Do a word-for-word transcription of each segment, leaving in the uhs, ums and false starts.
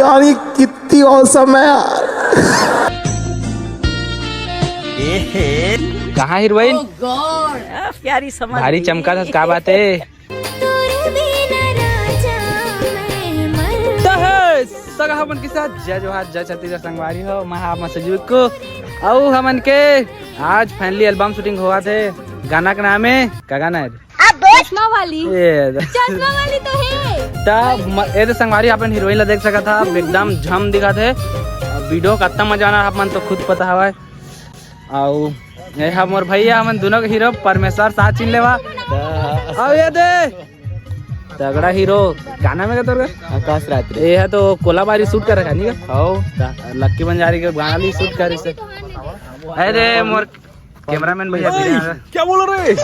अरे कितनी औसम है यार। कहाँ हीरोइन? Oh God। आ, प्यारी समझ भारी चमका था, का बात है? तो है, सगा हमन के साथ जय जोहार, जय छत्तीसगढ़ संगवारी हो, मैं आप मन से जुड़ को। अउ हमन के आज finally album shooting होवत हे। गाना के नाम हे, का गाना हे? चश्मा वाली। ए, चश्मा वाली तो हे। तब म-, ए तो संगवारी अपन हीरोइन ला देख सकत हा, एकदम झम दिखत हे। अब video कतना मजा आना, आप मन तो खुद पता हवय। अउ ये हा मोर भैया, हमन दोनों के हीरो परमेश्वर साह चिन्ह लेवा। अउ ये दे तगड़ा हीरो, का नाम हे तोर? आकाश रात्रि। ये हा तो कोलाबारी shoot करे हे नी का? हव। त लक्की बंजारी के गाना ला shoot करे हे। अरे मोर cameraman भैया भी आ गए। क्या बोल रहे? ये shoot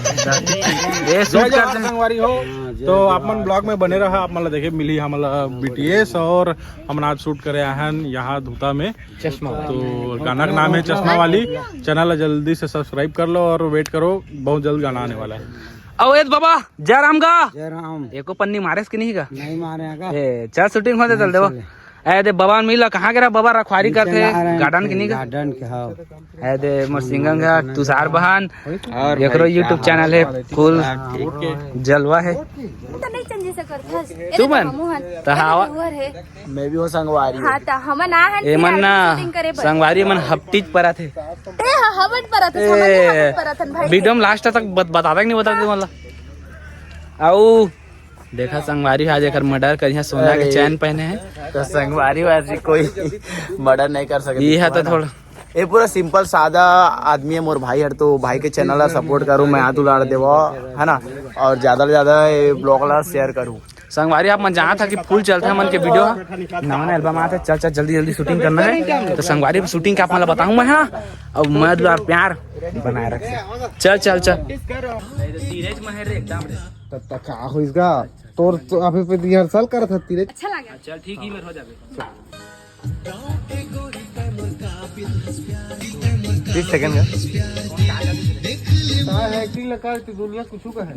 जय जवान करते हैं। संगवारी हो, तो आप मन vlog में बने रहा, आप मन ला देखे मिली हमला B T S और हमन आज shoot करे आए हन यहाँ धुता में। चश्मा। तो गाना का नाम है चश्मा वाली। Channel ला जल्दी से subscribe कर लो और wait करो, बहुत जल्द गाना आने वाला है। अउ एद बाबा, जय राम गा। जय राम। एको पन्नी मारेस कि नहीं गा? नहीं मारे हैं का? ए, चल shooting हो दे, चल देवा। चले। ए दे बाबा मिला, कहाँ के रहा बाबा? रखवारी करथे, garden के नहीं गा? Garden के, हाँ। ए दे मोर सिंगम का तुषार बहान, और एकरो YouTube channel है, full जलवा है। तो नहीं चंजी से करथस। तू मन? तो हवा। मैं भी हूँ संगवारी। हाँ, त हमन आ हन ए मन ना, shooting करे बर। संगवारी मन हपटीच परत हे। ते ह-, हवट परत हे, ए, समझ ले, हवट परत हन भाई। Video में last तक बत-, बता दे कि नहीं बता दे मतलब। अउ देखा संगवारी आज एकर murder करिहा, सोना के अरे। Chain पहने हे। तो संगवारी वाली कोई murder नहीं कर सकती। ये है तो थोड़ा ये पूरा simple सादा आदमी है मोर भाई हर, तो भाई के channel ला support करूँ, मैं हाथ उलाड़ देवा, है ना, और ज्यादा से ज्यादा ये vlog ला share करूँ। संगवारी आप मन जानत हा कि full चलथे हमन के video ह। नवा नवा album आथे, चल चल जल्दी जल्दी shooting करना है। तो संगवारी shooting के आप मन ला बताहूँ मैं, हाँ। अब मैं दुलार प्यार बनाए रखे। चल चल चल। त, त का होइस गा? तोर तो अभी पे rehearsal करत हत्ती रे। अच्छा लगा। चल ठीक ही मेर हो जाबे। तीस second का। हाँ, acting लगा तू दुनिया कुछ का है।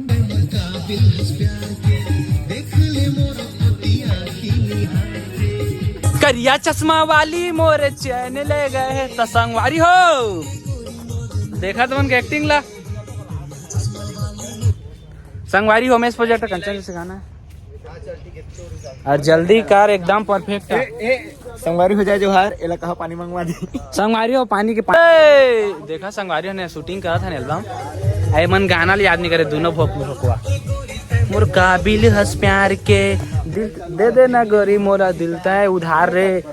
करिया चश्मा वाली मोर चैन ले गए हे त संगवारी हो। देखा तुमन के acting ला। संगवारी हो, उमेश project कंचन जैसे गाना है। और जल्दी कर, एकदम perfect है। ए, संगवारी हो जाए जोहार, एला कहा पानी मंगवा दी। संगवारी हो, पानी के पा-, ए, देखा संगवारी हो ने shooting करत हन album। ए मन गाना ले याद नहीं करे, दोनों भोक भोकवा। मोर काबिल हस प्यार के, दिल दे दे ना गोरी मोरा दिल तय उधार रे।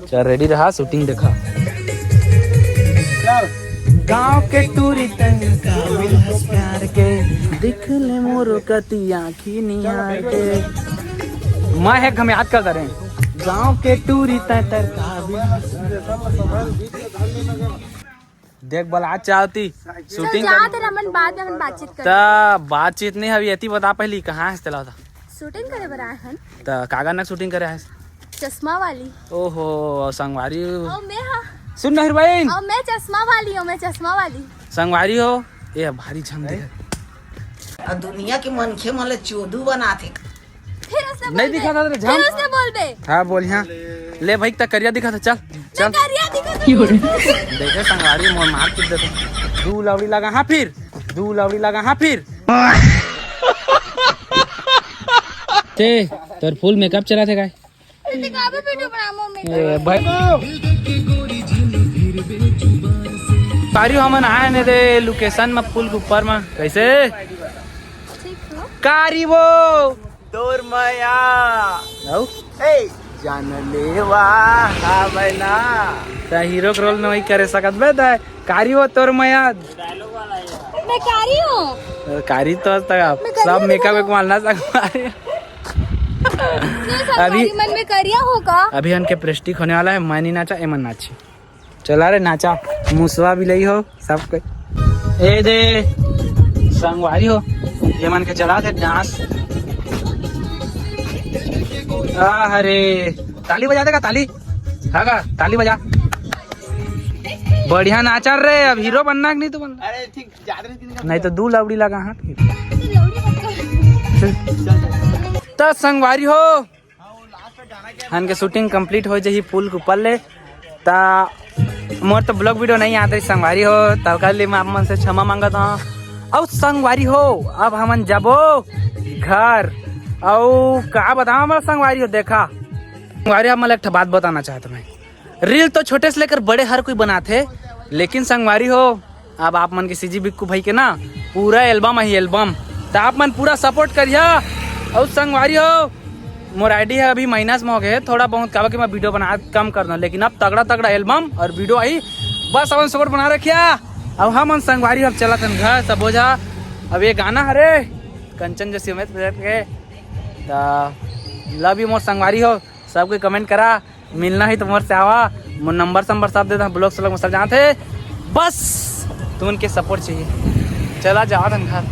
चल ready रहा, shooting देखा। गांव के टूरी तन काबिल हस प्यार के, दिख ले मोरो कती आँखी निहार के। मैं है हम याद कर रहे हैं। गांव के टूरी तन तर काबिल हस। देख बला चाहती चल shooting जा कर। तेरा मन बाद में अपन बातचीत कर। त बातचीत नहीं हवी, एती बता पहली कहाँ है तेला बता। Shooting करे बर आए हन। त का गाना shooting करे है? चश्मा वाली। ओहो, संगवारी। ओ मैं हा। सुन ना हीरोइन। ओ मैं चश्मा वाली, ओ मैं चश्मा वाली। संगवारी हो, ए भारी झम दे। आ दुनिया के मनखे मन ले चोदू बनाथे। फिर उसने नहीं बोल दे। दिखा था तेरे फिर झम। उसने बोल दे। हाँ बोल यहाँ। ले भाई त करिया दिखा था, चल। चल। करिया दिखा था। देखे संगवारी मोर मार पीट देते। दू लवड़ी लगा हाँ फिर, दू लवड़ी लगा हाँ फिर। ते तोर full makeup चला थे काय? दिखावे video बनामो में। ए भाई। तारी हमन आए ने दे location में पुल के ऊपर में कैसे? ठीक हो? कारी वो। तोर मया। आऊ? ए, जान लेवा हावय ना। त हीरो के role नवई करे सकत बे त। कारी वो तोर मया। मैं कारी हूँ। अरे कारी तो आज तक आप मैं करिया सब नहीं makeup हूँ। एक मारना सक मारे। नहीं, सब अभी कारी मन में करिया हो का? अभी इनके प्रेस्टिक होने वाला है, मैं नहीं नाचा, एमन नाची। चला रे नाचा, मुसवा बिलई हो, सब कोई। ए दे, संगवारी हो, ये मन के चला थे dance। आ, अरे, ताली बजा देगा, ताली? हाँ का? ताली बजा। बढ़िया नाचा रे, अब हीरो बनना कि नहीं तू बनना? अरे, ठीक, ज्यादा नहीं, नहीं तो दू लवड़ी लगा हाथ। त संगवारी हो, हमन के शूटिंग कंप्लीट हो जाही पुल के ऊपर ले। त मोर तो ब्लॉग वीडियो नहीं आते संगवारी हो, तब कर ले मैं आप मन से क्षमा मांगत हूँ। अउ संगवारी हो, अब हमन जाबो घर। अउ का बताओ हमर संगवारी हो, देखा संगवारी, अब मैं एक ठो बात बताना चाहत हूँ। रील तो छोटे से लेकर बड़े हर कोई बनाथे, लेकिन संगवारी हो, अब आप मन के सीजी बिक्कू भाई के ना पूरा एल्बम ही एल्बम, त आप मन पूरा सपोर्ट करिया। अउ संगवारी हो, मोर आईडी है अभी माइनस में हो गए, थोड़ा बहुत काबर कि मैं वीडियो बना कम कर दूँ, लेकिन अब तगड़ा तगड़ा एल्बम और वीडियो आई, बस अपन सपोर्ट बना रखिया। अब हमन संगवारी अब चलत हन घर सबो झा। अब ये गाना हरे कंचन जो सिमेत के, त लव यू मोर संगवारी हो, सबके कमेंट करा, मिलना ही तो मोर से आवा, मोर नंबर संबर सब दे दा, ब्लॉग से लोग सब जानते। बस तुमन के सपोर्ट चाहिए। चला जावा तन घर।